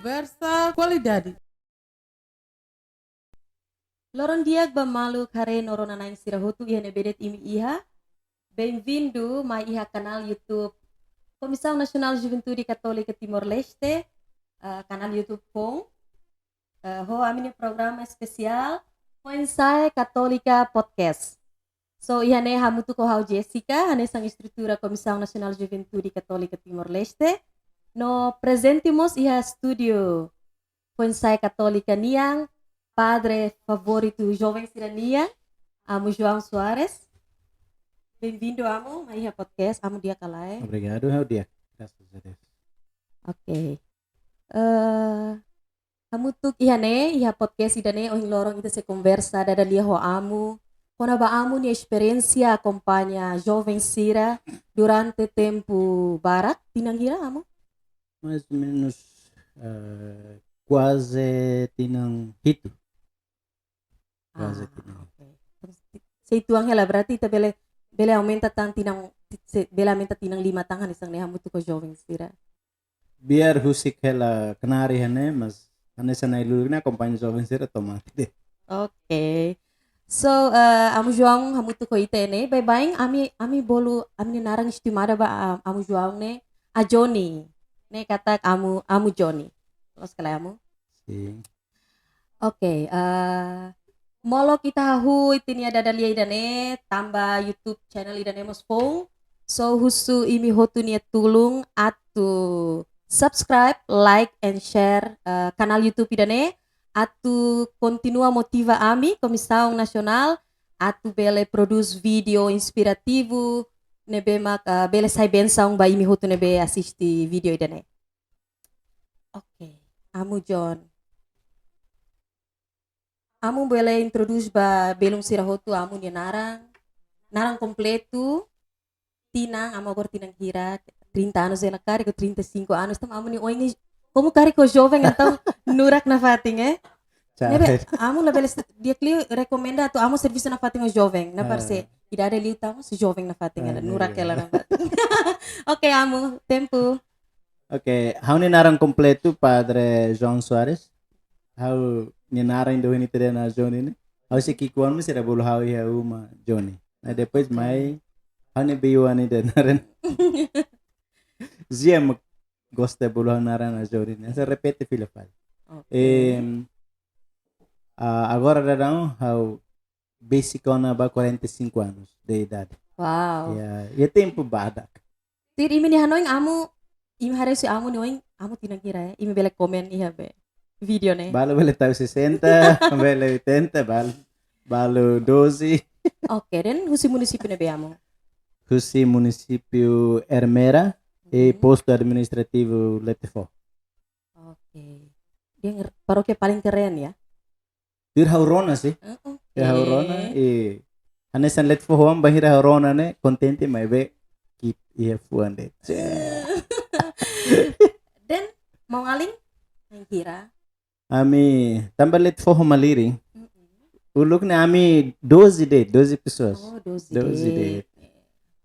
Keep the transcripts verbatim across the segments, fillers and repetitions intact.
Konversa kualidade. Loron di'ak ba maluk haree no rona-na'in sira hotu iha ne'ebé de'it imi iha. Bem-vindo mai iha kanál YouTube Komisaun Nasionál Juventude Katólika Timor-Leste, eh, kanál YouTube foun, eh, ho ami-nia programa espesiál Foin-Sa'e Katólika Podcast. So, iha ne'e hamutuk ho ha'u Jessica, hanesan estrutura Komisaun Nasionál Juventude Katólika Timor-Leste. No prezente mós iha estúdiu Foin-Sa'e Katólika nian, padre favoritu joven sira-nian, Amu João Soares. Bem-vindo, Amu, mai iha podcast, Amu di'ak ka lae? Obrigado, ha'u di'ak. Graças a Deus. Ok. Eh, hamutuk iha ne'e, iha podcast ida-ne'e, ohin loron ita sei konversa dada lia ho Amu. Kona-ba Amu-nia esperiénsia akompaña joven sira durante tempu barak, tinan hira, Amu? Mais ou menos, eh, kuaze tinan hitu. Kuaze Ah, tinan. Ok. Terus ti-, se uitoan hela berarti ita bele, bele aumenta tan tinan, se bele aumenta tinan lima tan hanesan ne'e hamutuk ho joven sira. Biar husik hela knaar iha ne'e, mas hanesan na'in-lulik ne'e akompaña joven sira to'o mate de'it. Ok. So, eh, Amu João hamutuk ho ita ne'e, baibain ami, ami bolu, ami-nia naran estimada ba, ah, Amu João ne'e, A Joni. Ne'e katak Amu, Amu Joni. Loos ka lae, Amu? Sin. Ok, eh, molok ita hahú ita-nia dada lia ida-ne'e, tanba YouTube channel ida-ne'e mós foun. So, husu imi hotu nia tulun atu subscribe, like, and share, eh, kanál YouTube ida-ne'e, atu kontinua motiva ami, Komisaun Nasionál, atu bele prodús vídeo inspirativu, ne'ebé mak, eh, bele sai bensaun ba imi hotu ne'ebé asiste vídeo ida-ne'e. Ok, Amu John. Amu bele introdús ba belun sira hotu Amu nia naran, naran kompletu, tinan, Amu agora tinan hira, trinta anos hela karik, trinta e cinco anos, tanba Amu nia oin ne'e, komu karik ho joven, entaun nurak nafatin, eh? Cai. Ne'ebé, Amu labele s-, di'ak liu rekomenda atu Amu servisu nafatin ho joven, na Ah. parse, idade liu tanba, se joven nafatin, Ah, nurak iya. hela nafatin. Ok, Amu, tempu. Ok, ha'u-nia naran kompletu Padre João Soares. Ha'u-nia naran ida ohin ita dehan naran Joni ne'e. Ha'u sei ki'ik-oan mak sira bolu ha'u iha uma Joni. Nah, depois Ok. mai ha'u-nia bei-oan ida naran. Zia mak gosta bolu ha'u naran naran Joni ne'e. Hanesan repete fila fali. Ok. Em, ah, agora daudaun ha'u besik ona ba quarenta e cinco anos de idade. Wow. Ya, ya tempu badak. Tuir imi-nia hanoin Amu, imi haree husi Amu nia oin, Amu tinan hira, eh? Imi bele komen iha be vídeo ne'e. Balu bele tau sessenta, bele oitenta, balu, balu doze. Ok, dehan husi munisípiu ne'ebé, Amu? Husi munisípiu Ermera, e Mhm. postu administrativu Letefo. Ok. Dehan parókia paling keren ya? Tuir ha'u rona sih. Heeh. Tuir ha'u rona, Oke. eh, hanesan Letefo oan bainhira ha'u rona ne'e, kontente maibé ki'ik iha fuan de'it. Dehan maun-alin na'in hira? Ami tanba Letefo ho malirin. Mm-mm. Uluk ne'e ami doze de'it, doze pessoas. Oh, doze Doze de'it. de'it.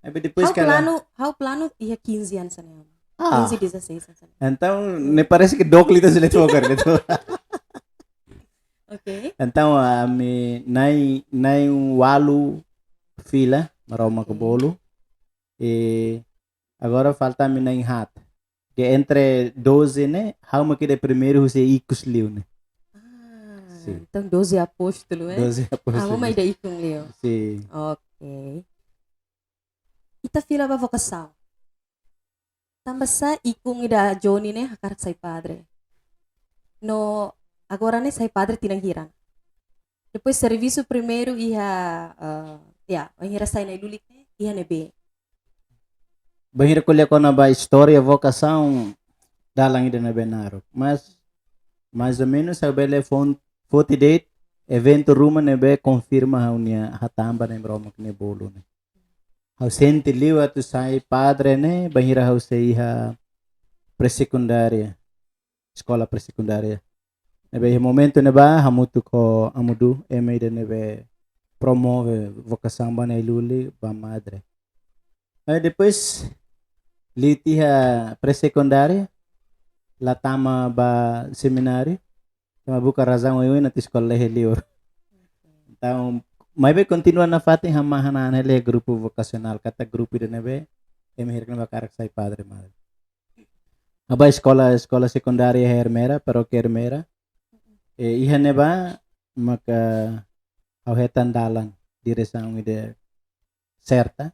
Maibé depois Ha'u kala planu, ha'u planu iha quinze anos hanesan ne'e. Ah. Quinze, dezasseis anos hanesan ne'e. Entaun, ne'e parese ke dook liu tan se Letefo karik, Letefo. Ok. Entaun, ami na'in, na'in-ualu fila, Maromak Ok. bolu. E agora falta ami na'in-haat. Ke entre doze ne'e, ha'u mak ida primeiru husi ikus liu ne'e. Ah, Sin. entaun doze apóstolu, eh? Doze apóstolu. Amu mak ida ikun liu. Sin. Ok. Ita fila ba vokasaun. Tanba sá ikun ida Joni ne'e hakarak sai padre? No agora ne'e sai padre tinan hira? Depois servisu primeiru iha, eh, ya, bainhira sai na'in-lulik ne'e, iha ne'ebé? Bainhira ko'alia kona-ba istória vokasaun, dalan ida ne'ebé naruk. Mas, mais ou menos, ha'u bele fon-, foti de'it eventu ruma ne'ebé konfirma ha'u-nia hatán ba Nai Maromak nia bolu ne'e. Ha'u sente liu atu sai padre ne'e, bainhira ha'u sei iha pré-sekundária, eskola pré-sekundária. Ne'ebé iha momentu ne'ebá, hamutuk ho Amu Du, ema ida ne'ebé promove vokasaun ba na'in-lulik, ba madre. Aí depois, liu tiha pré-sekundária, la tama ba semináriu, tanba buka razaun oioin atu eskola la iha liur. Entaun, maibé kontinua nafatin hamahan an hela iha grupu vokasionál, katak grupu ida ne'ebé ema hirak ne'ebé hakarak sai padre, madre. Ha'u bá eskola, eskola sekundária iha Ermera, parókia Ermera. E iha ne'ebá maka ha'u hetan dalan, diresaun ida serta,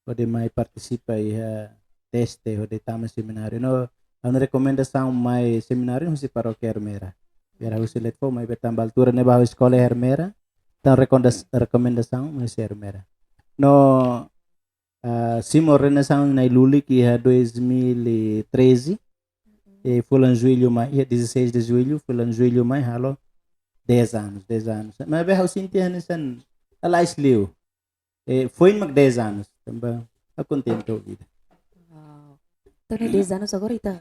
hodi mai partisipa iha teste hodi tama semináriu. No, ha'u-nia rekomendasaun mai semináriu husi parókia Ermera. Biar ha'u husi Letfo, maibé tanba altura ne'ebá ha'u eskola iha Ermera, entaun rekomendas-, rekomendasaun mai husi Ermera. No, ah, simu ordenasaun na'in-lulik iha dois mil e treze, e fulan Jullu mai, iha dezasseis de Julho, fulan Jullu mai halo dez anos, dez anos. Maibé ha'u sente hanesan lalais liu. E foin mak dez anos, tanba ha'u kontente ho vida. Wow. Entaun, ne'e dez anos agora ita,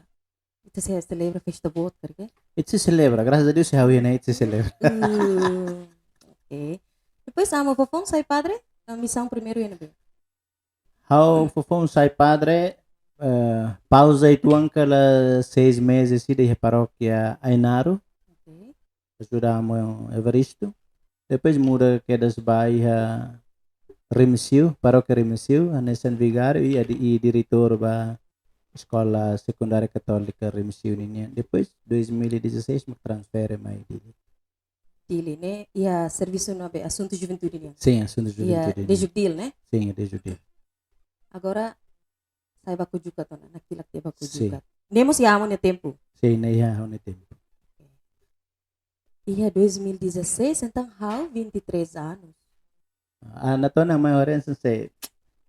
ita sei selebra festa boot, karik? Ita sei selebra, grasas a Deus, ha'u iha ne'e, ita sei selebra. Uh, ok. Depois, Amu, foufoun sai padre, a misaun primeiru iha ne'ebé? Ha'u foufoun sai padre, eh, pauza uitoan ka lae seis meses ida iha parókia Ainaro, Ok. ajuda Amu Evaristo. Depois muda kedas ba iha Remexio, parókia Remexio, hanesan vigáriu i, i diretór ba eskola sekundária katólika Remexio ninian. Depois, dois mil e dezasseis, mak transfere mai Dili. Dili, ne'e? Iha servisu ne'ebé, asuntu juventude nian? Sin, asuntu juventude nian. Iha DEJUVDIL, ne'e? Sin, iha DEJUVDIL. Agora, sai ba Kojukat ona, nakilar tiha ba Kojukat. Ne'e mós iha Amu nia tempu? Sin, ne'e iha ha'u-nia tempu. Iha dois mil e dezasseis, entaun ha'u vinte e três anos. Ah, na tona mai oren se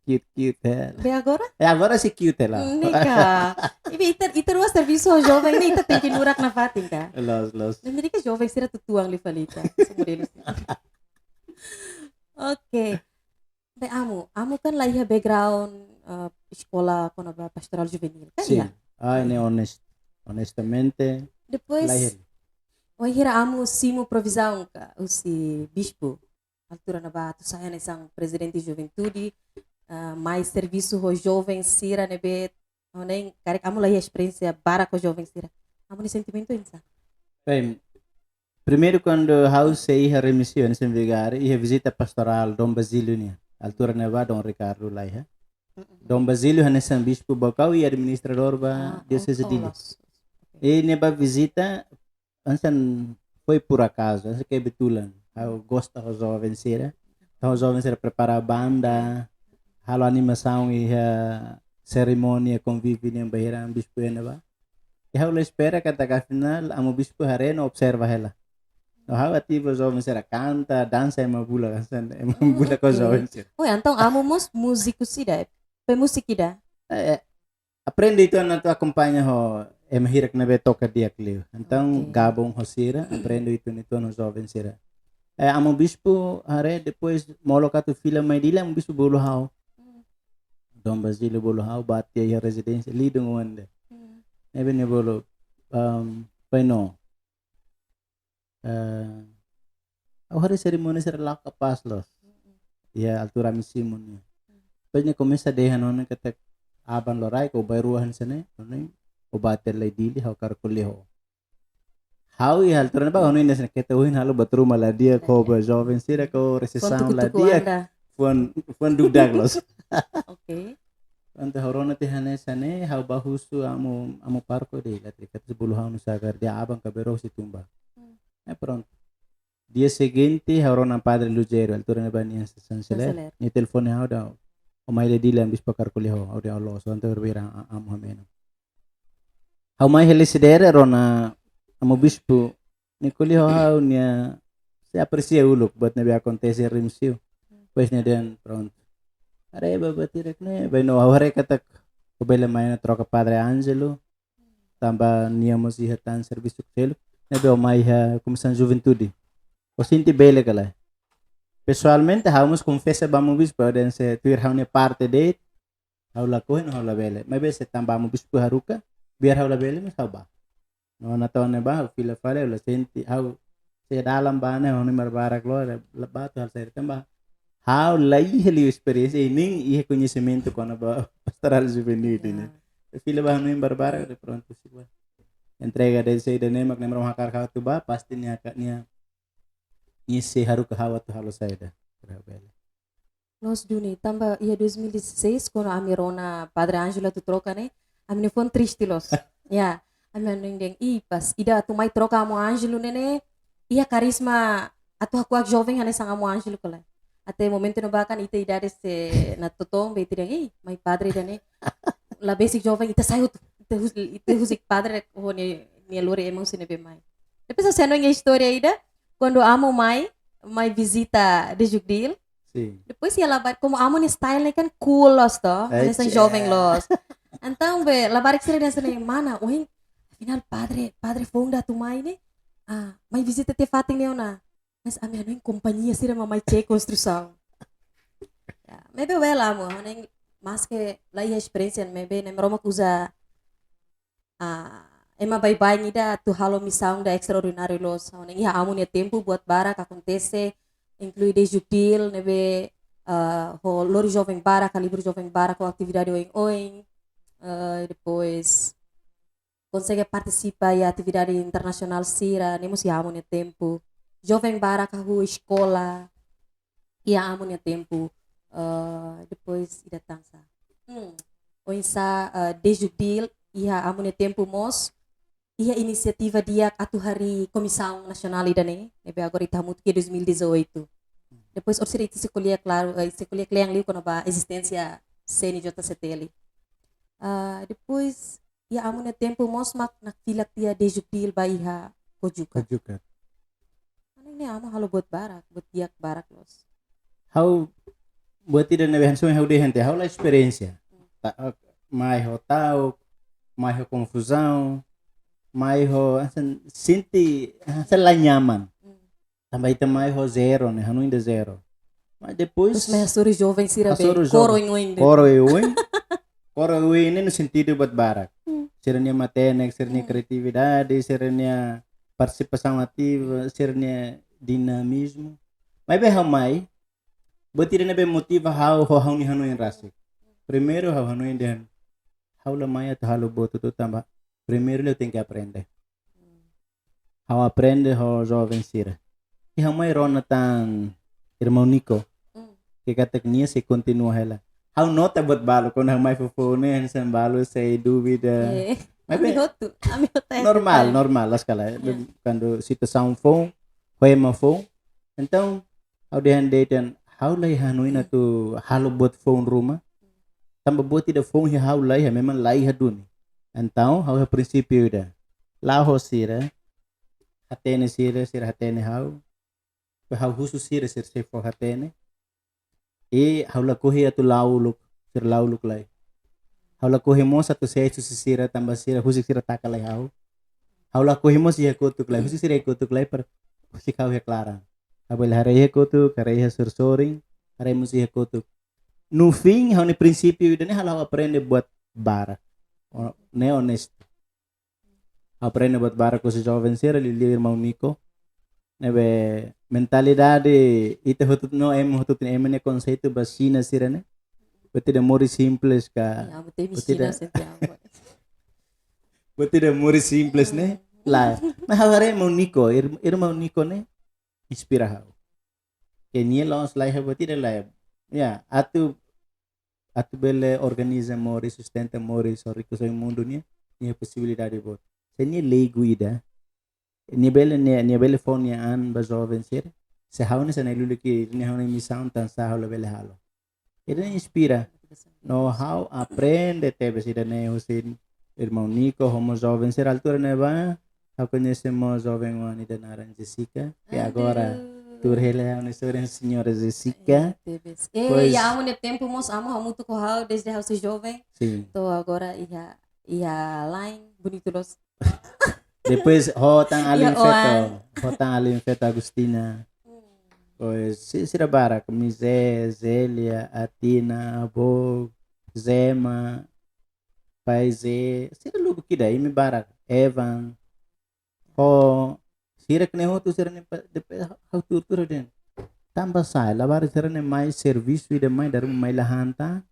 cute, cute, eh. Be agora? É, agora se cute lá. Nika. Ibi ita, ita rua servisu ho joven ne'e, ita tenke nurak nafatin ka? Loos, loos. Ne'e mereka joven sira tutuang li falita. Semua dele. Ok. Be Amu, Amu kan la iha background, eh, eskola kona-ba pastorál juvenil, kan? Sin. Iha? Ah, ne'e honest, honestamente. Depois, la iha. Wainhira Amu simu provizaun ka husi bispu, altura ne'ebá atu sai hanesan prezidente juventude, ah, mai servisu ho joven sira ne'ebé, ho ne'e karik Amu la iha esperiénsia barak ho joven sira. Amu-nia sentimentu oinsá? Bem, primeiru kuandu ha'u sei iha Remexio hanesan vigáriu, iha vizita pastorál Dom Basílio nian. Altura ne'ebá Dom Ricardo la iha. Dom Basílio hanesan bispu Baucau i administradór ba dioseze Dili. I nia bá vizita, hanesan foi por acaso, hanesan kebetulan. Ha'u gosta ho joven sira. Entaun joven sira prepara banda, halo animasaun iha serimónia konvíviu nian bainhira bispu iha ne'ebá. I ha'u la espera katak afinál Amu Bispu haree no observa hela. No ha'u ativu joven sira kanta, dansa, ema bula, hanesan ema bula ho joven sira. Oh, entaun Amu mós múziku sira, pe músiku ida? Eh, eh, aprende uitoan atu akompaña ho ema hirak ne'ebé toka di'ak liu. Entaun gabung ho sira, aprende uitoan uitoan ho joven sira. Eh, Amu Bispu haree, depois molok atu fila mai Dili, Amu Bispu bolu ha'u. Dom Basílio bolu ha'u, bá tiha iha rezidénsia, lidung oan de'it. Ne'ebé nia bolu, um, pai no. Eh, ha'u haree serimónia sira la'o kapás loos. Iha altura ami simu nian. Depois nia komesa dehan ona katak aban loraik ó bá rua hanesan ne'e, ó bá tiha lai Dili, ha'u hakarak ko'alia ho ó. Ha'u iha altura ne'ebá hanoin hanesan ne'e, keta ohin halo buat ruma la di'ak, ho ba joven sira ka resesaun la di'ak. Fuan, fuan dukduk loos. Ok. Entaun ha'u rona tiha hanesan ne'e, ha'u bá husu Amu, Amu Pároku de'it, la teka tes bolu ha'u nu'usá karik, dehan aban ka berok sei tun bá. Eh, prontu. Dia seguinte, ha'u rona Padre Lugero, altura ne'ebá nia hanesan chanceler. Nia telefone ha'u dehan, ó mai lai Dili, Amu Bispu hakarak ko'alia ho ó. Ha'u dehan loos, entaun berbera Amu hameno. Ha'u mai hela Sidere, rona Amu Bispu, nia ko'alia ho ha'u, nia sei apresia uluk buat ne'ebé akontese iha Remexio. Depois nia dehan prontu. Haree ba buat hirak ne'e, bainhira ha'u haree katak ó bele mai ona troka Padre Ângelo, tanba nia mós iha tan servisu seluk, ne'ebé ó mai iha Komisaun Juventude. Ó sente bele ka lae? Pesoalmente, ha'u mós konfesa ba Amu Bispu, ha'u dehan se tuir ha'u-nia parte de'it, ha'u lakohi no ha'u labele. Maibé se tanba Amu Bispu haruka, biar ha'u labele, mas ha'u bá. No ona to'o ne'ebá, ha'u fila fali, ha'u la sente, ha'u sei dalan bá ne'e, ha'u-nia barbarak loos, la bá atu halo saida tanba ha'u la iha liu esperiénsia, i nein iha koñesimentu kona-ba pastorál juvenil ne'e. Fila bá ha'u-nia barbarak, de prontu sei bá. entrega de'it saida ne'e mak Na'i Maromak hakarak ha'u atu bá, pasti nia ka nia, nia sei haruka ha'u atu halo saida. Loos duni, tanba iha dois mil e dezasseis, kuandu ami rona Padre Ângelo atu troka ne'e, ami-nia fuan triste loos. Ya, ami hanoin dehan, ih, pas ida atu mai troka Amu Ângelo ne'e ne'e, iha karisma atu hakuak joven hanesan Amu Ângelo ka lae. Até momentu ne'ebá kan ita idade sei natoon, be ita dehan, ih, mai padre ida ne'e, la besik joven, ita sai hotu, ita hus-, ita husik padre ho nia, nia lori ema husi ne'ebé mai. Depois ha'u sei hanoin istória ida, kuandu Amu mai, mai vizita Dejukdil, Sin. Depois iha labarik, komu Amu nia style ne'e kan cool loos to, hanesan joven loos. Entaun be labarik sira dehan hanesan ne'e, mana, ohin, afinál padre, padre foun ida atu mai ne'e, ah, mai vizita tiha fatin ne'e ona. Mas ami hanoin kompañia sira mak mai cek konstrusaun. Ya, maibé well Amu, ha'u hanoin maske la iha esperiénsia, maibé Na'i Maromak uza ah, ema baibain ida atu halo misaun ida estraordináriu loos. Ha'u hanoin iha Amu nia tempu buat barak akontese, inklui Dejukdil ne'ebé, ah, ho lori joven barak, halibur joven barak ho atividade oioin, eh, depois konsege partisipa iha atividade internasionál sira, ne'e mós iha Amu nia tempu. Joven barak hahú eskola, iha Amu nia tempu, eh, depois ida tan sá. Hmm. Oinsá, eh, Dejukdil, iha Amu nia tempu mós, iha inisiativa di'ak atu harii komisaun nasionál ida ne'e, ne'ebé agora ita hamutuk iha dois mil e dezoito. Depois orsida ita sei ko'alia klaru, eh, sei ko'alia kle'an liu kona-ba ezisténsia C N J C T L. Ah, depois, iha Amu nia tempu mós mak nakfilak tiha Dejukdil ba iha Kojuka. Kojuka. Ha'u hanoin ne'e Amu halo buat barak, buat di'ak barak loos. Ha'u buat ida ne'ebé hanesan ha'u dehan tiha, ha'u la esperiénsia. Ta-, mai ho ta'uk, mai ho konfuzaun, mai ho, hanesan, sente, hanesan la nyaman. Hmm. Tanba ita mai ho zero ne'e, hanoin ida zero. Mas depois, terus mai hasoru joven sira be, hasoru joven. Koro oioin be. Koro oioin. Koro oioin ne'e no sentidu buat barak. Hmm. Sira-nia matenek, sira-nia, hmm, kriatividade, sira-nia partisipasaun ativa, sira-nia dinamizmu. Maibé ha'u mai, buat ida ne'ebé motiva ha'u ho ha'u-nia hanoin rasik. Primeiru ha'u hanoin dehan, ha'u la mai atu halo buat hotu tanba primeiru ha'u tenke aprende. Ha'u aprende ho joven sira. I ha'u mai rona tan irmaun Nico. Mm. Ke katak nia sei kontinua hela. Ha'u nota buat balu, kuandu ha'u mai foufoun ne'e, hanesan balu sei dúvida. Eh, maibé ami hotu, ami hotu. Normál, normál, loos ka lae. Ya. Kuandu situasaun foun, ho ema foun. Entaun, ha'u dehan de'it dehan, ha'u la iha hanoin atu halo buat foun ruma. Tanba buat ida foun iha ha'u la iha, memang la iha duni. Entaun, ha'u iha prinsípiu ida. La'o ho sira, hatene sira, sira hatene ha'u. Ha'u husu sira, sira sei fó hatene. I ha'u lakohi atu la'o uluk, sira la'o uluk lai. Ha'u lakohi mós atu sees husi sira tanba sira, husik sira taka lai ha'u. Ha'u lakohi mós iha kotuk lai, husik sira iha kotuk lai para husik ha'u iha klaran. Ha'u bele haree iha kotuk, haree iha sorin-sorin, haree mós iha kotuk. No fim, ha'u-nia prinsípiu ida ne'e halo ha'u aprende buat barak. O-, ne'e onestu. Aprende buat barak husi joven sira, liuliu irmaun Nico. Ne'ebé mentalidade ita hotu no ema hotu, ema nia konseitu ba Xina sira ne'e. Buat ida moris simples ka. Ya, buat ida moris simples ne'e. Lae. Mas ha'u haree irmaun Nico, ir-, irmaun Nico ne'e inspira ha'u. Ke nia la'ós la iha buat ida lae. Ya, atu atu bele organiza moris, sustenta moris, ho rikusoin mundu nian, nia posibilidade boot. Se nia leigu ida, nia bele, nia, nia bele fó nia an ba joven sira. Se ha'u ne'e, se nia luli ke nia ha'u-nia misaun, tansá ha'u labele halo. Ida inspira. No ha'u aprende tebes ida ne'e husi irmaun Nico, ho mós joven sira altura ne'ebá, ha'u koñese mós joven oan ida naran Jessica, ke agora tuur hela ha'u-nia sorin, señora Jessica. Eh, tebes. Eh, pois, iha Amu nia tempu mós Amu hamutuk ho ha'u desde ha'u sei joven. Sin. To'o agora iha, iha laen, bonitu loos. Depois ho tan alin feto, ho tan alin feto Agustina. Hmm. Pois, si-, sira barak, Mizé, Zélia, Atina, Abo, Zema, Pai Zé, sira lubuk ida, imi barak, Evan. Ho, sira-ne'e hotu, sira-ne'e pa-, depois ha'u tuur-tuur de'it. Tanba sá, labarik sira-ne'e mai servisu ida mai, dala ruma mai la han tan.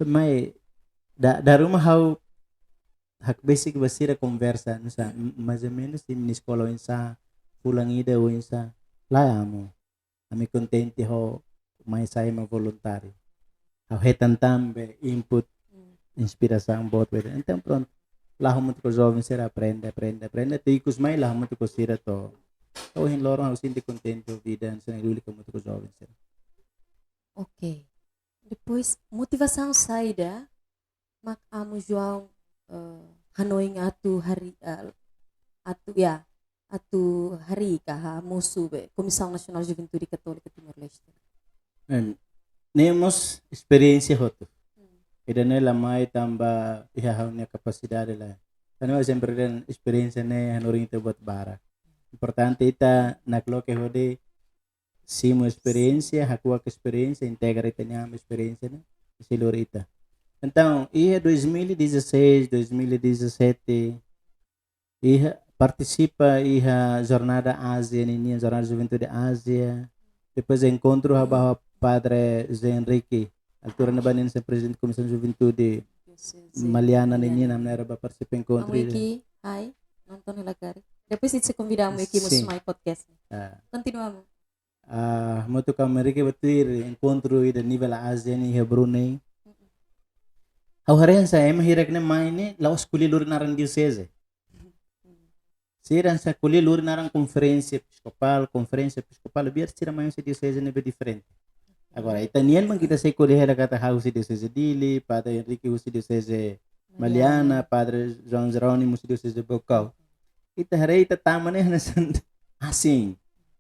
Mai, da-, dala ruma ha'u hakbesik ba sira konversa, nusa, m-, mais ou menus, imi-nia eskola oinsá, fulan ida oinsá, lae amu. Ami kontente ho mai sai ema voluntáriu. Ha'u hetan tan be input, inspirasaun boot be. Entaun prontu. La'o hamutuk ho joven sira aprende, aprende, aprende. To'o ikus mai la'o hamutuk ho sira to'o. Ohin loron ha'u sente kontente ho vida, hanesan imi luli hamutuk ho joven sira. Oke. Depois, motivasaun saida mak Amu João, eh, hanoin atu harii, eh, atu, ya, atu harii ka hamosu be Komisaun Nasionál Juventude Katólika Timor-Leste? Em, ne'e mós esperiénsia hotu. Hmm. Ida-ne'e la mai tanba iha ha'u-nia kapasidade lae. Tanba sempre dehan esperiénsia ne'e hanorin ita buat barak. Importante ita nakloke hodi simu esperiénsia, hakuak esperiénsia, integra ita-nia esperiénsia ne'e, sei lori ita. Entaun, iha dois mil e dezasseis, dois mil e dezassete, iha, partisipa iha Jornada Ázia ninian, Jornada Juventude Ázia. Depois enkontru ha'u ba ho Padre José Henrique. Altura ne'ebá nia hanesan prezidente Komisaun Juventude Dioseze Maliana Maliana. Ninian, ami na'in-rua ba partisipa enkontru. Amu Iki, hai, nonton hela karik. Depois ita sei konvida Amu Iki mós, sin, mai podcast. Ah. Kontinua, Amu. Ah, hamutuk ho Amu Henrique ba tuir enkontru ida nivel Ázia ne'e iha Brunei. Mm-mm. Ha'u haree hanesan ema hirak ne'e mai ne'e, la'ós ko'alia lori naran dioseze. Mm. Sira hanesan ko'alia lori naran konferénsia episkopál, konferénsia episkopál, biar sira mai husi dioseze ne'ebé diferente. Agora, ita-nian mak ita sei ko'alia hela katak ha'u husi dioseze Dili, Padre Henrique husi dioseze Maliana, Maliana. Padre João Jerónimo husi dioseze Baucau. Ita haree ita tama ne'e hanesan asing.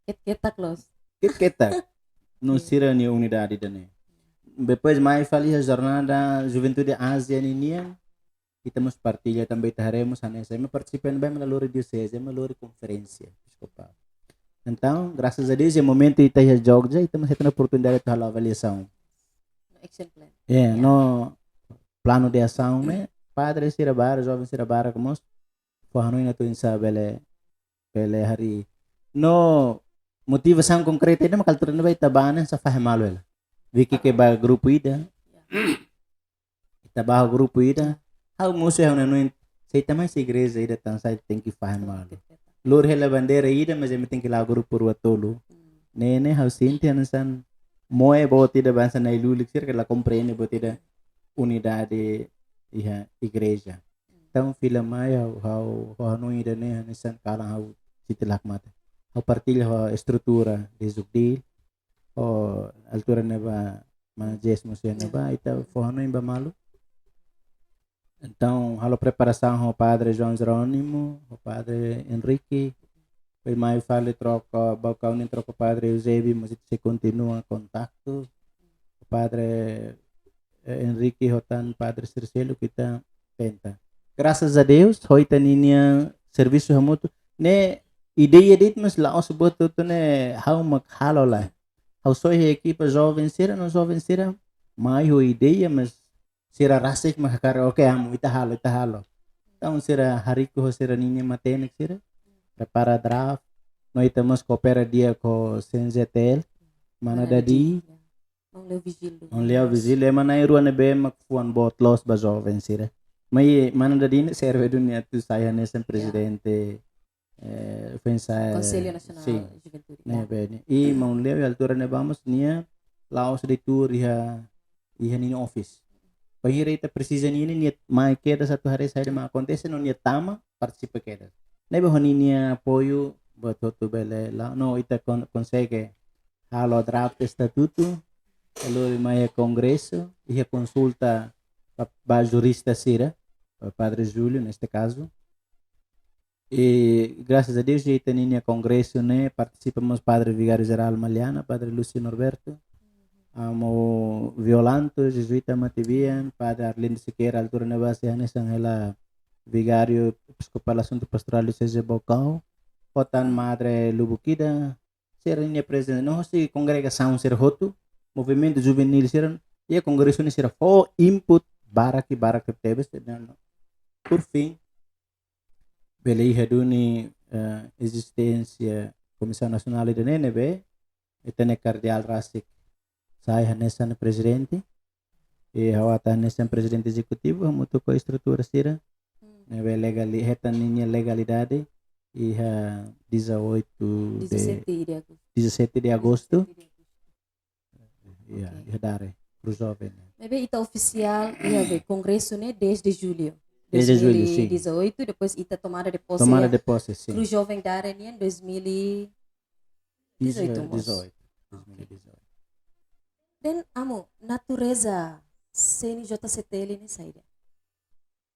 Ket-ketak loos. Ket-ketak. No, hmm, sira-nia unidade ida-ne'e. Depois mai fali iha Jornada Juventude Ázia ninian, ita mós partilla tanba ita haree mós hanesan ema partisipa ne'ebá ema la lori dioseze, ema lori konferénsia episkopál. Entaun, grasas a Deus, iha momentu ita iha Jogja, ita mós hetan oportunidade atu halo avaliasaun. No action plan. Ya, ya. No planu de asaun ne'e, padre sira barak, joven sira barak mós fó hanoin atu oinsá bele, bele harii. No motivasaun konkreta ida mak altura ne'ebá ita bá ne'e hanesan fahe malu hela. Vicky ke ba grupu ida. Ya. Ita ba ho grupu ida. Ha'u mosu ha'u hanoin, se ita mai husi igreja ida tansá ita tenke fahe malu. Lori hela bandeira ida, mas ema tenke la'o grupu rua tolu. Hmm. Ne'e ne'e ha'u sente hanesan moe boot ida ba hanesan na'i-lulik sira ke la komprende boot ida unidade iha igreja. Entaun fila mai ha'u, ha'u, ha'u hanoin ida-ne'e hanesan kalan ha'u sente lakmata. Ha'u partilla ho estrutura de Jugdil, ho altura ne'ebá, mana Jess mós iha ne'ebá, ita fó hanoin ba malu. Entaun, halo preparasaun ho Padre João Jerónimo, ho Padre Henrique. Depois mai fali troka, Baucau nian troka Padre Eusébio, mas ita sei kontinua kontaktu. Padre, eh, Henrique ho tan Padre Circelo ita tenta. Grasas a Deus, ho ita-ninia servisu hamutuk. Ne'e ideia de'it mas la'ós buat hotu ne'e ha'u mak halo lae. Ha'u soe iha ekipa joven sira, no joven sira mai ho ideia, mas sira rasik mak hakarak, oke, Amu, ita halo, ita halo. Entaun sira hariku ho sira-ninia matenek sira, prepara draft, no ita mós koopera di'ak ho C N J T L, mana Mana Dadi, Dadi, ya. Maun Leo Vigílio. Maun Leo Vigílio, ema na'in-rua ne'ebé mak fuan boot loos ba joven sira. Mai mana Dadi ne'e serve duni atu sai hanesan, ya, prezidente, eh, foin-sa'e, Konsellu Nasionál, sin, Juventude, ne'e, ya. Bene. I maun Leo iha altura ne'ebá mós nia la'ós de tour iha, iha ninia office. Bainhira ita presiza nia, nia mai kedas atu haree saida mak akontese no nia tama partisipa kedas. Ne'ebé ho ninia apoiu buat hotu bele la'o, no ita kon-, konsege halo draft estatutu, lori mai iha kongresu, iha konsulta ba, ba jurista sira, ba Padre Júlio neste caso. I grasas a Deus, iha ita-ninia kongresu ne'e partisipa mós Padre Vigáriu Jerál Maliana, Padre Lúcio Norberto, Amu Violanto, Jezuíta matebian, Padre Arlindo Sequeira, altura ne'ebá sei hanesan hela Vigáriu Episkopál Asuntu Pastorál Dioseze Baucau, ho tan Madre Lubukida, sira-nia prezensa, no hosi kongregasaun sira hotu, movimentu juvenil sira, iha kongresu ne'e sira fó input barak i barak tebes, no, por fim, bele iha duni, eh, ezisténsia Komisaun Nasionál ida-ne'e ne'ebé, ita-nia kardeál rasik sai hanesan prezidente, i ha'u atu hanesan prezidente ezekutivu, hamutuk ho estrutura sira, Hmm. ne'ebé legali-, hetan ninia legalidade iha dezoito de, dezasete de agosto. dezasete de agosto. Dezasete de agosto. Ya, Ok. iha Dare, Cruz Jovem. Ne'ebé ita ofisiál iha be kongresu ne'e dez de julho. Dez de julho, sim. Dois mil e dezoito, depois ita tomada de posse. Tomada Iha de posse, sim. Cruz Jovem Dare nian dois mil e dezoito, mós. Dezoito. Dois mil e dezoito. Dan Amu, natureza C N J C T L ne'e saida?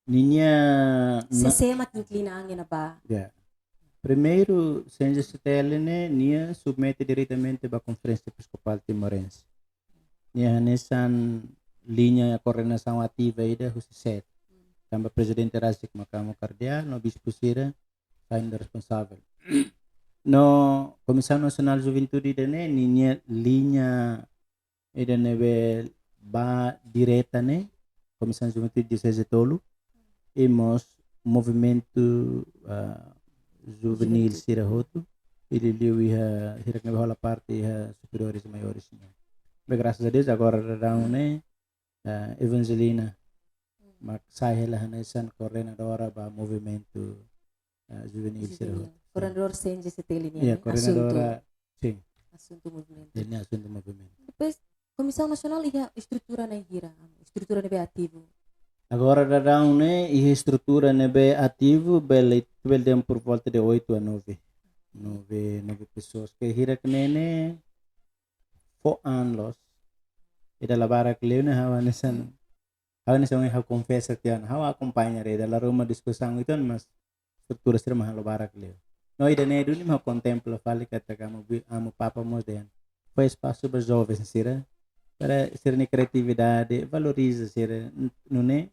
Ninia Se na- sé mak inklina an iha ne'ebá. Ya. Primeiru, C N J C T L ne'e, nia submete diretamente ba Konferénsia Episkopál Timorense. Nia hanesan liña koordenasaun ativa ida husi sede. Tanba prezidente rasik mak amu kardeál, no bispu sira sai responsavel. No Komisaun Nasionál Juventude ida-ne'e, ninia liña ida ne'ebé ba direta ne'e Komisaun Juventude Dioseze tolu, i mós movimentu, ah, juvenil sira hotu, i liuliu iha hirak ne'ebé hola parte iha superiores maiores nian. Be, graças a Deus, agora daudaun ne'e, ah, Evangelina mak sai hela hanesan koordenadora ba movimentu, ah, juvenil sira hotu. Koordenadór C N J C T L nian, Ya, ne'e? Asuntu, Koordenadora, sim, asuntu movimentu. Nia asuntu movimentu. Depois, Komisaun Nasionál iha estrutura na'in hira, estrutura ne'ebé ativu? Agora daudaun ne'e, iha estrutura ne'ebé ativu, bele, bele dehan por volta de oito a nove. Nove, nove pessoas. Ke hirak ne'e ne'e fó an loos. Ida la barak liu ne'e, ha'u hanesan, ha'u hanesan, ha'u konfesa tiha ona, ha'u akompaña ida, la ruma diskusaun uitoan, mas estrutura sira mak halo barak liu. No ida-ne'e duni mak ha'u kontempla fali katak amu bi-, amu papa mós dehan: fó espasu ba joven sira, para sira-nia kriatividade, valoriza sira, n-, nune'e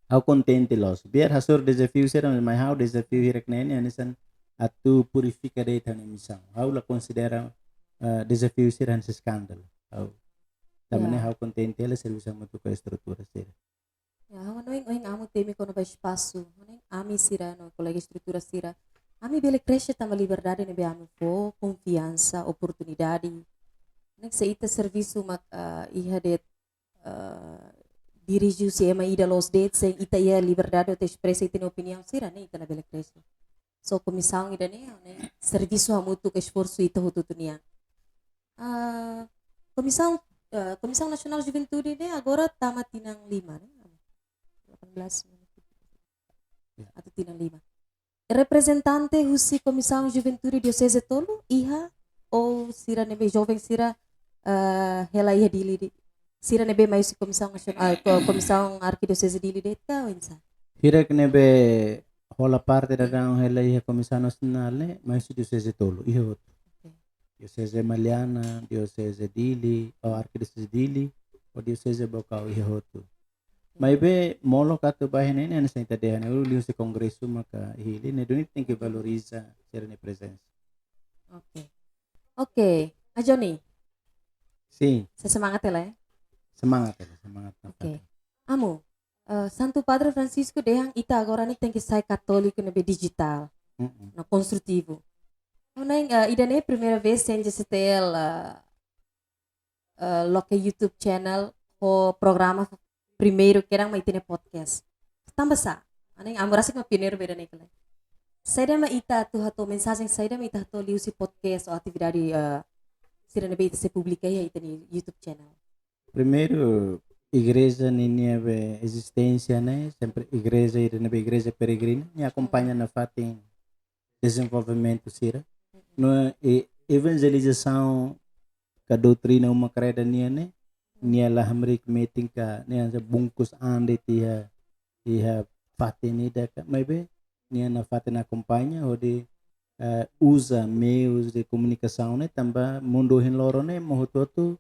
ha'u kontente loos. Biar hasoru dezafiu sira, mas ha'u dezafiu hirak ne'e ne'e hanesan atu purifika de'it ha'u-nia misaun. Ha'u la konsidera, eh, dezafiu sira hanesan eskandalu. Ha'u, tanba ne'e, Ya. Ha'u kontente hela servisu hamutuk ho estrutura sira. Ya, ha'u hanoin ohin amu temi kona-ba espasu. Hanoin ami sira no kolega estrutura sira, ami bele krexe tanba liberdade ne'ebé ami fó, konfiansa, oportunidade. Ne'e se ita servisu mak, ah, iha de'it, ah, dirije husi ema ida loos de'it, sein ita iha liberdade atu espresa ita-nia opiniaun sira, ne'e ita labele krexe. So, komisaun ida-ne'e, ne'e servisu hamutuk, esforsu ita hotu-hotu nian. Ah, komisaun, ah, Komisaun Nasionál Juventude ne'e agora tama tinan lima, ne'e? Delapan belas. Ya. Atu tinan lima. Reprezentante husi Komisaun Juventude Dioseze tolu iha, ou sira ne'ebé joven sira, ah, hela iha Dili de'it? Sira ne'ebé mai husi Komisaun Nasionál, ah, ko-, Komisaun Arkidioseze Dili de'it ka oinsá? Hirak ne'ebé hola parte daudaun hela iha Komisaun Nasionál ne'e, mai husi Dioseze tolu, iha hotu. Ok. Dioseze Maliana, Dioseze Dili, ou Arkidioseze Dili, ou Dioseze Baucau, iha hotu. Maibé molok atu ba iha ne'e ne'e, hanesan ita dehan ne'e, liuhusi kongresu maka hili, ne'e duni tenke valoriza sira-nia prezensa. Ok. Ok. Ah, Johnny, Sim, se semangat hela, ya? semangat ya, semangat. Ok. Amu, eh, Santu Padre Francisco dehan ita agora ne'e tenke sai katóliku ne'ebé dijitál, Mm-mm. no konstrutivu. Hanoin, eh, ida-ne'e primeira vez C N J C T L, eh, eh, loke YouTube channel ho programa primeiru kedan mak ita-nia podcast. Tanba sá? Hanoin amu rasik mak pioneiru ba ida-ne'e kala. Saida mak ita atu hato'o, mensajen saida mak ita hato'o liuhusi podcast ou atividade, eh, sira ne'ebé ita sei publika iha ita-nia YouTube channel? Primeiru, igreja ninia be ezisténsia ne'e, sempre igreja ida ne'ebé igreja peregrina, nia akompaña nafatin dezenvolvimentu sira. No, e, evanjelizasaun ka doutrina uma kreda nian ne'e, nia la hamriik metin ka, nia hanesan bungkus an de'it iha, iha fatin ida ka, maibé nia nafatin akompaña hodi, eh, uza meius de komunikasaun ne'e, tanba mundu ohin loron ne'e ema hotu-hotu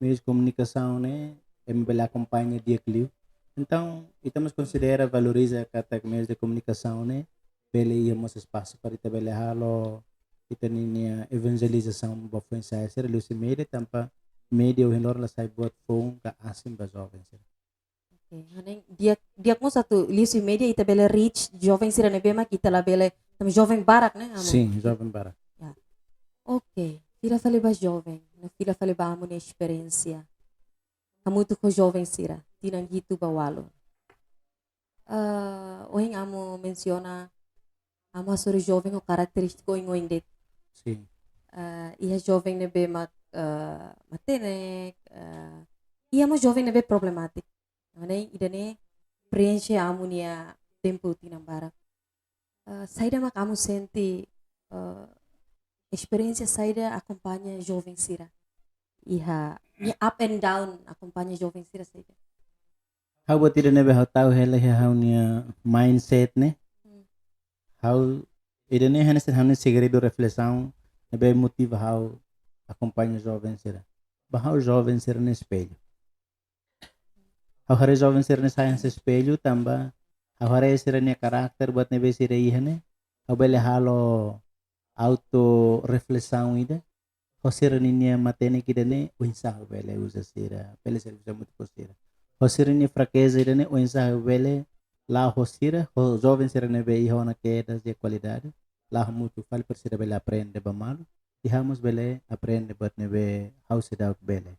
meius komunikasaun ne'e ema bele akompaña di'ak liu. Entaun, ita mós konsidera, valoriza katak meius de komunikasaun ne'e bele iha mós espasu para ita bele halo ita ninia evanjelizasaun ba foin-sa'e sira liuhusi média, tanba média ohin loron la sai buat foun ka asin ba joven sira. Ok, hanoin di'ak, di'ak mós atu liuhusi média ita bele reach joven sira ne'ebé mak ita labele, tanba joven barak, ne'e, Amu? Sim, joven barak. Ya. Ok, fila fali ba joven, no fila fali ba Amu nia esperiénsia hamutuk ho joven sira, tinan hitu ba ualu. Eh, ohin amu mensiona, amu hasoru joven ho karakterístika oin-oin de'it. Sin. Eh, iha joven ne'ebé mak, eh, matenek, eh, iha mós joven ne'ebé problemátiku. Ne'e, ida-ne'e preenxe amu-nia tempu tinan barak. Eh, saida mak amu sente, eh, esperiénsia saida akompaña joven sira? Iha, iha up and down akompaña joven sira saida? Ha'u buat ida ne'ebé ha'u tau hela iha ha'u-nia mindset ne'e. Hmm. Ha'u, ida-ne'e hanesan ha'u-nia segredu reflesaun ne'ebé motiva ha'u akompaña joven sira. Ba ha'u joven sira-ne'e espellu. Ha'u haree joven sira-ne'e sai hanesan espellu tanba ha'u haree sira-nia karakter buat ne'ebé sira iha ne'e. Ha'u bele halo auto reflesaun ida. Ho sira-ninia matenek ida-ne'e, oinsá ha'u bele uza sira, bele servisu hamutuk ho sira. Ho sira-nia frakeza ida-ne'e, oinsá ha'u bele la'o ho sira, ho joven sira ne'ebé iha ona kedas de kualidade, la'o hamutuk fali para sira bele aprende ba malu, i ha'u mós bele aprende buat ne'ebé ha'u seidauk bele.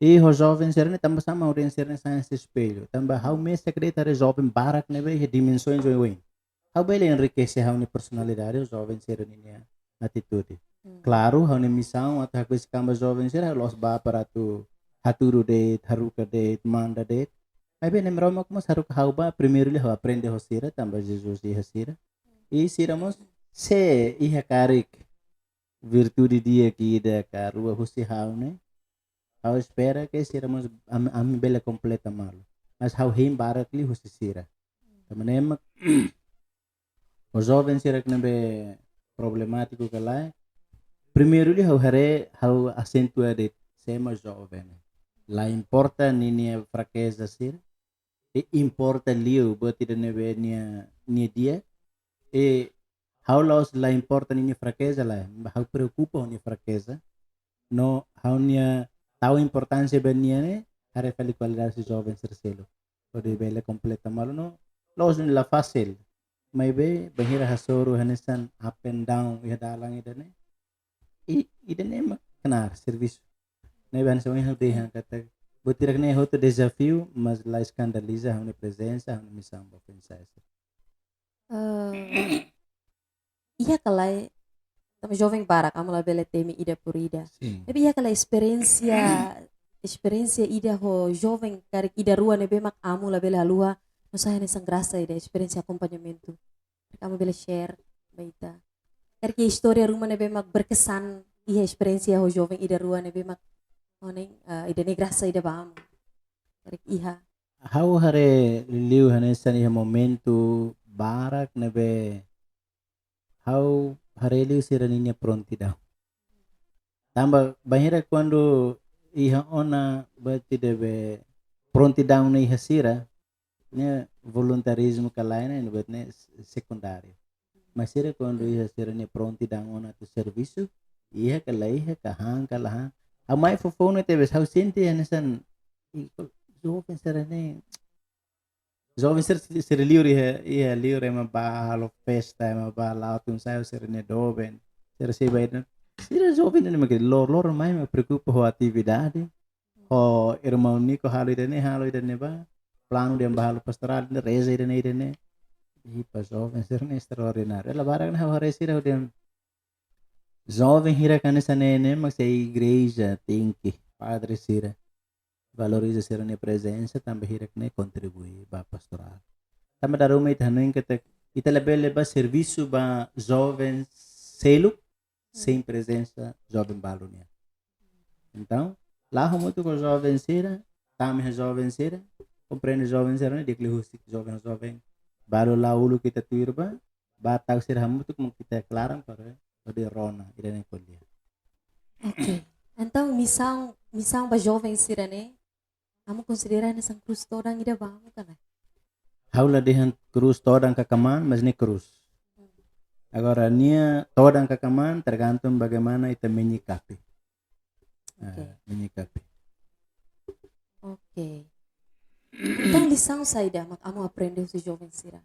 I ho joven sira-ne'e tanba sá mak ha'u dehan sira-ne'e sai hanesan espellu, tanba ha'u mesak de'it haree joven barak ne'ebé iha dimensaun oioin. Ha'u bele enrikese ha'u-nia personalidade ho joven sira-ninia atitude. Hmm. Klaru, ha'u-nia misaun atu hakbesik an ba joven sira, ha'u la'ós bá para atu hatudu de'it, haruka de'it, manda de'it. Maibé ne'e Maromak mós haruka ha'u bá, primeiru liu ha'u aprende ho sira, tanba Jesus iha sira. I sira mós, se iha karik virtude di'ak ida ka rua husi ha'u ne'e, ha'u espera ke sira mós am-, ami bele kompleta malu. Mas ha'u hein barak liu husi sira. Tanba ne'e mak, ho joven sira ne'ebé problemátiku ka lae, primeiru liu ha'u haree, ha'u asentua de'it sé mak joven. La importa ninia frakeza sira, i importa liu buat ida ne'ebé nia, nia di'ak, i ha'u la'ós la importa ninia frakeza lae, ha'u preokupa ho nia frakeza, no ha'u-nia tau importánsia ba nia ne'e, haree fali kualidade husi joven sira seluk. Hodi bele kompleta malu no, la'ós la fasil. Maibé, bainhira hasoru hanesan up and down, iha dalan ida-ne'e. I, ida-ne'e mak knaar servisu. Ne'ebé hanesan ohin ha'u dehan katak, buat hirak-ne'e hotu dezafiu, mas la eskandaliza ha'u-nia prezensa, ha'u-nia misaun ba foin-sa'e. Eh, iha ka lae, tanba joven barak, amu labele temi ida por ida. Sin. Tapi iha ka lae esperiénsia, esperiénsia ida ho joven karik ida rua ne'ebé mak amu labele haluha, no sai hanesan grasa ida, esperiénsia akompañamentu. Amu bele share ba ita. Karik istória ruma ne'ebé mak berkesan iha esperiénsia ho joven ida rua ne'ebé mak, oh, ne'e, eh, ida-ne'e grasa ida ba amu. Karik iha. Ha'u haree liu hanesan iha momentu barak ne'ebé ha'u haree liu sira-ninia prontidaun. Tanba bainhira kuandu iha ona buat ida be prontidaun ne'e iha sira, ne'e voluntarizmu ka lae ne'e, ne'e buat ne'e sekundáriu. Mas sira kuandu iha sira-nia prontidaun ona atu servisu, iha ka la iha, ka han ka la han. Ha'u mai foufoun ne'e tebes ha'u sente hanesan, i, joven sira-ne'e, joven sira, sira liur iha, iha liur ema bá halo festa, ema bá la'o tun-sa'e, sira-nia doben, sira sei bá ida. Sira joven ne'e mak lor-, loron mai mak preokupa ho atividade, ho irmaun Nico halo ida-ne'e, halo ida-ne'ebá, planu dehan bá halo pastorál, ne'e reza ida-ne'e, ida-ne'e. I ba joven sira-ne'e estraordináriu. Hela barak ne'e ha'u haree sira dehan joven hirak hanesan ne'e ne'e mak se igreja tenke, padre sira valoriza sira-nia prezensa, tanba hirak-ne'e kontribui ba pastorál. Tanba dala ruma ita hanoin katak ita labele bá servisu ba joven seluk sein prezensa joven balu nian. Entaun, la'o hamutuk ho joven sira, tama iha joven sira, komprende joven sira-ne'e, di'ak liu husik joven, joven balu la'o uluk ita tuir bá, bá tau sira hamutuk mak ita klaran para hodi rona ida-ne'e ko'alia. Oke. Entaun misaun, misaun ba joven sira-ne'e, amu konsidera hanesan krús todan ida ba amu ka lae? Ha'u la dehan krús todan ka kmaan, mas ne'e krús. Agora, nia todan ka kmaan tergantung bagaimana ita menyikapi. Ah, Oke. Menyikapi. Oke. Entaun lisaun saida mak amu aprende husi joven sira?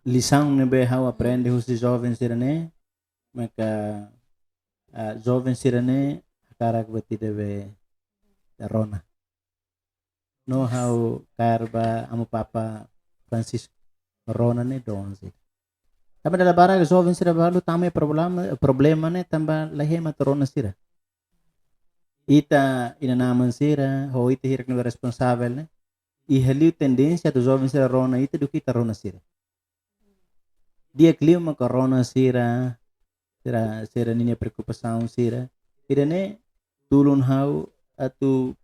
Lisaun ne'ebé ha'u aprende husi joven sira-ne'e, maka, ah, joven sira-ne'e hakarak buat ida be rona. No ha'u kaer ba amu papa Francisco, rona ne'e dons ida. Tanba dala barak joven sira balu tama iha problema, problema ne'e tanba la iha ema atu rona sira. Ita inan-aman sira, ho ita hirak ne'ebé responsavel ne'e, iha liu tendénsia atu joven sira rona ita duké ita rona sira. Di'ak liu maka rona sira, sira, sira ninia preokupasaun sira. Ida-ne'e tulun ha'u atu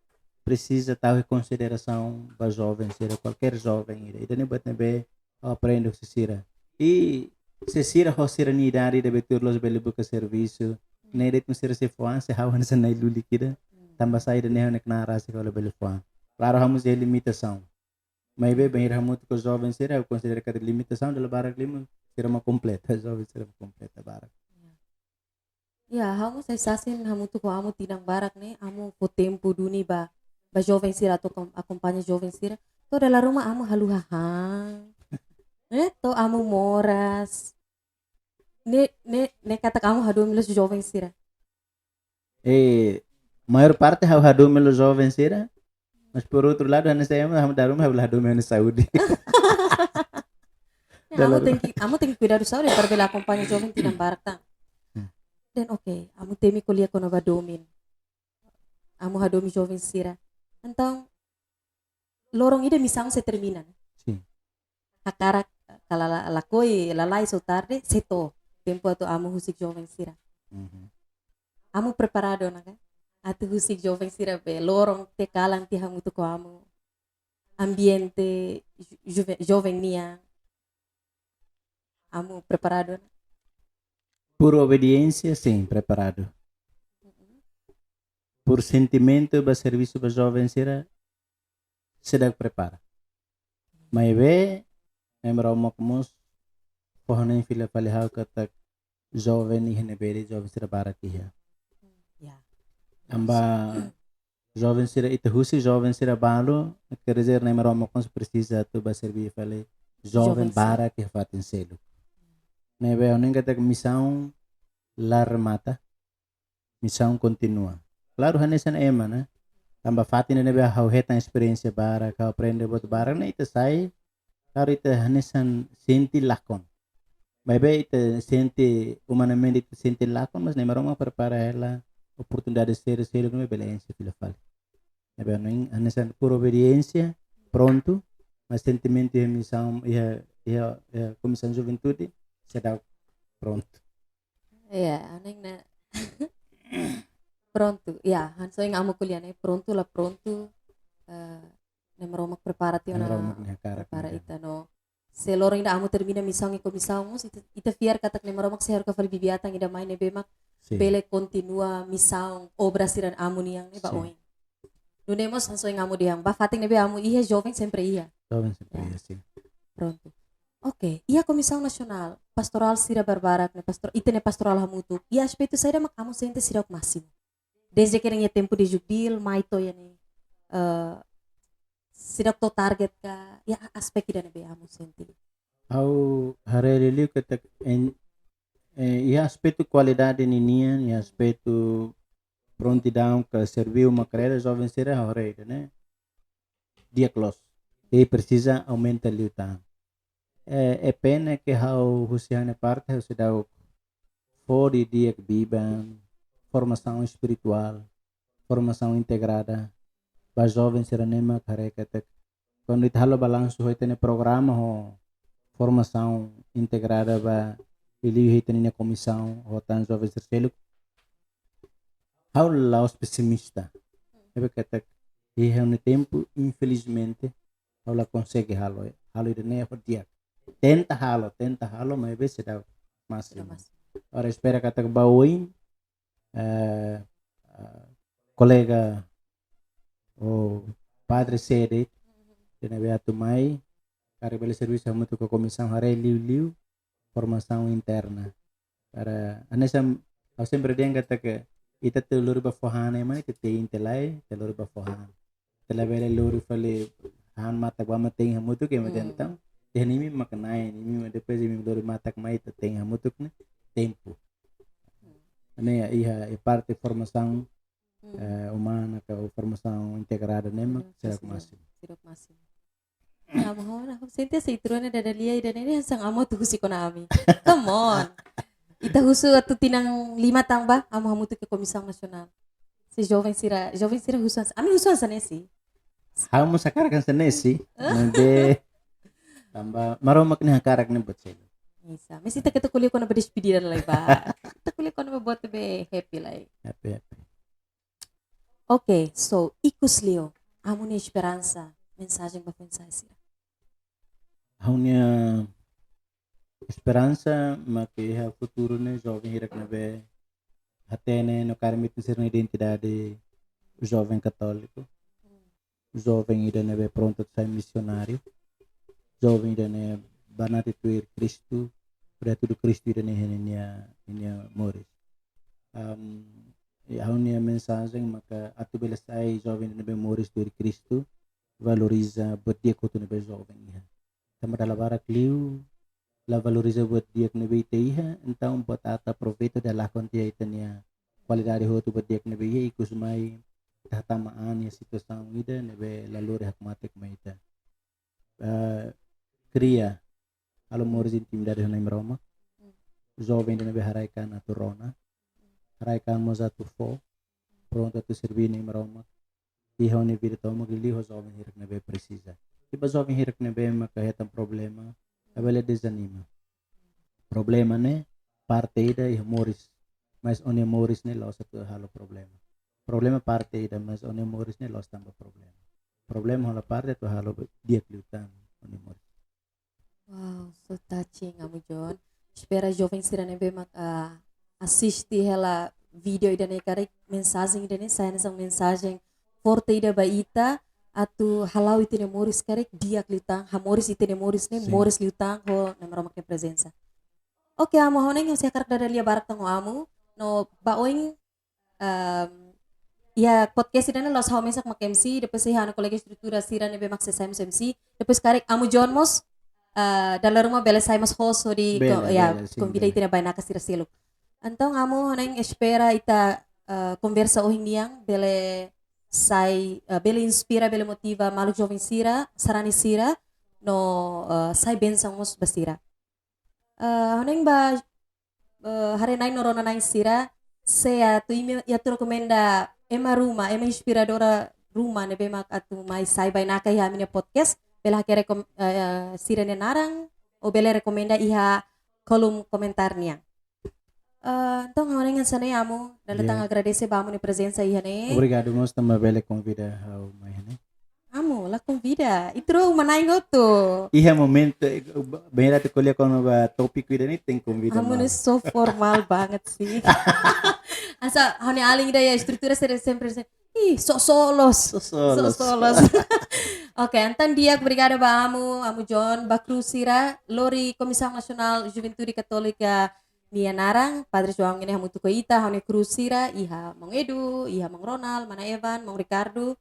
presiza tau iha konsiderasaun ba joven sira, kualkér joven ida. Ida-ne'e buat ne'ebé ha'u aprende husi sira. I se sira ho sira-nia idade ida be tuir loos bele buka servisu, ne'e de'it mak sira sei fó an, se ha'u hanesan na'i-lulik ida. Tanba sá ida-ne'e ha'u-nia knaar rasik ha'u labele fó an. Klaru, ha'u mós iha limitasaun. Maibé bainhira hamutuk ho joven sira, ha'u konsidera katak limitasaun dala barak liu mak sira mak kompleta, joven sira mak kompleta barak. Ya, ha'u mós sai sasin hamutuk ho amu tinan barak ne'e, amu fó tempu duni ba, ba joven sira atu akom-, akompaña joven sira. To'o dala ruma amu haluha han. Eh, to'o amu moras. Ne'e, ne'e, ne'e katak amu hadomi loos joven sira. Eh, maior parte ha'u hadomi loos joven sira. Mas por outro lado, hanesan ema, ha'u dala ruma ha'u la hadomi ha'u-nia saúde. Ya, dala amu ruma tenke, amu tenke kuidadu saúde para bele akompaña joven tinan barak tan. Hmm. Dan oke, amu temi ko'alia kona-ba domin. Amu hadomi joven sira. Entaun, loron ida misaun sei termina, ne'e? Sin. Hakarak ka la-, la-, lakohi, lalais ou tarde, sei to'o tempu atu amu husik joven sira. Mhm. Amu preparadu ona ka atu husik joven sira be loron tiha kalan tiha hamutuk ho amu? Ambiente ju-, juve-, joven nian. Amu preparadu ona? Por obediénsia, sin, preparadu. Mm-mm. Por sentimentu ba servisu ba joven sira, seidauk prepara. Maibé, Nai Maromak mós fó hanoin fila fali ha'u katak joven iha ne'ebé de'it, joven sira barak iha. Ya. Tanba joven sira, ita husik joven sira balu, quer dizer, Nai Maromak mós presiza atu bá serbí fali joven, joven sira barak iha fatin seluk. Ne'ebé ha'u hanoin katak misaun la remata, misaun kontinua. Klaru, hanesan ema, ne'e? Tanba fatin ne'ebé ha'u hetan esperiénsia barak, ha'u aprende buat barak, ne'e ita sai, klaru, ita hanesan sente lakon. Maibé ita sente, umanamente ita sente lakon, mas Nai Maromak prepara hela oportunidade sira seluk ne'ebé bele enxe fila fali. Ne'ebé ha'u hanoin, hanesan por obediénsia, prontu, mas sentimentu iha misaun, iha, iha, iha Komisaun Juventude, seidauk prontu. Ya, ha'u hanoin ne'e prontu. Ya, hanesan ohin amu ko'alia ne'e, prontu la prontu, eh, Nai Maromak prepara tiha ona, Nai Maromak nia hakarak prepara ita. Ita no. Se loron ida amu termina misaun iha komisaun, mós ita, ita fiar katak Nai Maromak sei haruka fali bibi-atan ida mai ne'ebé mak, sin, bele kontinua misaun, obra sira amu nian ne'e ba, sin, oin. Nune'e mós hanesan ohin amu dehan, ba fatin ne'ebé amu iha, joven sempre iha. Joven sempre, ya, iha, sin. Prontu. Oke, iha Komisaun Nasionál Pastorál sira barbarak ne'e, pastor-, ita-nia pastorál hamutuk, iha aspetu saida mak amu sente seidauk másimu? Desde kedas iha tempu de Jubil, mai to'o iha ne'e, eh, seidauk to'o target ka, iha aspek ida ne'ebé amu sente? Ha'u haree liuliu katak en-, eh, iha aspetu kualidade ninian, iha aspetu prontidaun ka serbí uma kreda, joven sira ha'u haree ida-ne'e di'ak loos. I presiza aumenta liután. Eh, é pena ke ha'u husi ha'u-nia parte, ha'u seidauk fó didi'ak biban, formasaun espirituál, formasaun integrada ba joven sira-ne'e mak haree katak, kuandu ita halo balansu ho ita-nia programa ho formasaun integrada ba liuliu ita-nia komisaun ho tan joven sira seluk, ha'u la'ós pesimista. Ne'ebé katak, iha ha'u-nia tempu, infelizmente, ha'u la konsege halo, halo ida-ne'e ho di'ak. Tenta halo, tenta halo, maibé seidauk másimu. Seidauk másimu. Agora espera katak ba oin, eh, eh, kolega ou padre sede, ida ne'ebé atu mai, karik bele servisu hamutuk ho komisaun, haree liuliu formasaun interna. Para, hanesan ha'u sempre dehan katak, ita atu lori ba fó han ema ne'e, ita te'in tiha lai, ita lori ba fó han. Ita labele lori fali han matak ba ema te'in hamutuk, ema dehan, hmm, entaun, dehan imi mak na'in, imi mak depois imi lori matak mai, ita te'in hamutuk ne'e tempu. Hmm. Ne'e iha, iha parte formasaun, hmm, eh, umana ka formasaun integrada ne'e mak, hmm, seidauk, seidauk másimu. Seidauk másimu. Amu ho, amu sente se itrone dada lia ida ne'e hanesan amu atu husik ona ami. Come on. Ita husu atu tinan lima tan ba, amu hamutuk iha Komisaun Nasionál. Se joven sira, joven sira husu hanesan, ami husu hanesan ne'e sih. Ha'u mós hakarak hanesan ne'e sih. Maibé tanba Maromak nia hakarak ne'e buat seluk. Isa, mais ita keta ko'alia kona-ba despedida lai ba. Ita ko'alia kona-ba buat be happy lai. Happy, happy. Oke, so, ikus liu, amu nia esperansa, mensajen ba fans sira. Ha'u-nia esperansa mak iha futuru ne'e joven hirak ne'ebé hatene no kaer metin sira-nia identidade joven katóliku. Joven ida ne'ebé prontu atu sai misionáriu. Joven ida ne'ebé banati tuir Kristu, hodi hatudu Kristu ida ne'e iha ninia, ninia moris. Am, i ha'u-nia mensajen maka atu bele sai joven ida ne'ebé moris tuir Kristu, valoriza buat di'ak hotu ne'ebé joven iha. Tanba dala barak liu la valoriza buat di'ak ne'ebé ita iha, entaun buat ata aproveita hodi lakon tiha ita-nia kualidade hotu, buat di'ak ne'ebé iha, ikus mai ita hatama an iha situasaun ida ne'ebé la lori hakmatek mai ita. Eh, kria, halo moris intimidade ho Nai Maromak. Joven ida ne'ebé haraik an atu rona, haraik an mós atu fó, prontu atu serbí Nai Maromak. Iha ha'u-nia vida tomak, liuliu ho joven hirak ne'ebé presiza. I ba joven hirak ne'ebé maka hetan problema, labele dezanima. Problema ne'e parte ida iha moris, mais ó-nia moris ne'e la'ós atu halo problema. Problema parte ida, mais ó-nia moris ne'e la'ós tanba problema. Problema hola parte atu halo di'ak liután ó-nia moris. Wow, so touching, Amu John. Espera joven sira ne'ebé mak, ah, asiste hela vídeo ida-ne'e karik, mensajen ida-ne'e sai hanesan mensajen forte ida ba ita, atu hala'o ita-nia moris karik di'ak liután, hamoris ita-nia moris ne'e, sin, moris liután ho Nai Maromak nia prezensa. Oke, Amu, ha'u hanoin ha'u sei hakarak dada lia barak tan ho Amu, no ba oin, ehm, iha podcast ida-ne'e la'ós ha'u mesak mak M C, depois iha ha'u-nia kolega estrutura sira ne'ebé mak sei sai mós M C, depois karik Amu John mós, eh, dala ruma bele sai mós host hodi, bele, ko-, ya, bele, sin, konvida, bele, ita-nia bainaka sira seluk. Entaun, Amu, ha'u hanoin espera ita, eh, konversa ohin nian bele sai, eh, bele inspira, bele motiva maluk joven sira, sarani sira, no, eh, sai bensaun mós ba sira. Eh, ha'u hanoin ba, eh, haree-na'in no rona-na'in sira, se atu imi, atu rekomenda ema ruma, ema inspiradora ruma ne'ebé mak atu mai sai bainaka iha ami-nia podcast, bele hakerek kom-, eh, sira-nia naran, ou bele rekomenda iha kolom komentár nian. Eh, entaun, ha'u hanoin hanesan ne'e, Amu, dala ida tan, ya, agradese ba Amu nia prezensa iha ne'e. Obrigadu mós tanba bele konvida ha'u mai iha ne'e. Amu, la konvida. Ita rua uma-na'in hotu. Iha momentu, eh, ba-, bainhira atu ko'alia kona-ba tópiku ida-ne'e tenke konvida. Amu ne'e malu, so formal banget sih. Hanesan, ha'u-nia alin ida iha estrutura sira sempre, ih, sok-sok loos. Sok-sok loos. Sok-sok loos. Oke, entaun di'ak, obrigada ba Amu, Amu John, ba kru sira, lori Komisaun Nasionál Juventude Katólika nia naran, Padre João ne'e hamutuk ho ita, ha'u-nia kru sira, iha Maun Edu, iha Maun Ronald, Mana Evan, Maun Ricardo.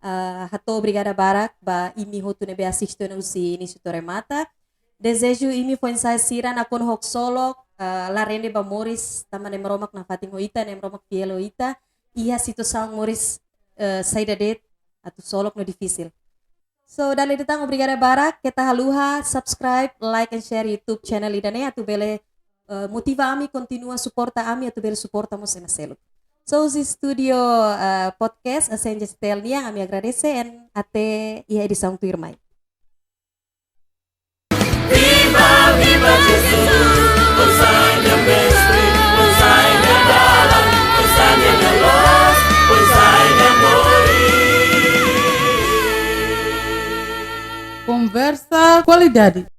Eh, hato'o obrigada barak ba imi hotu ne'ebé asiste ona husi inísiu to'o remata. Dezeju imi foin-sa'e sira nakonu ho ksolok, eh, la rende ba moris, tanba Nai Maromak nafatin ho ita, Nai Maromak fiél ho ita, iha situasaun moris, eh, saida de'it, atu ksolok no difisil. So, dala ida tan obrigada barak, keta haluha subscribe, like and share YouTube channel ida-ne'e, atu bele, eh, motiva ami, kontinua suporta ami, atu bele suporta mós ema seluk. So, husi studio, eh, podcast, S N J C T L nian, ami agradese, and até iha edisaun tuirmai. Viva, viva Jesus, pois sai nia mestre, pois sai nia dalan, pois sai nia luz, pois sai nia moris. Konversa kualidade.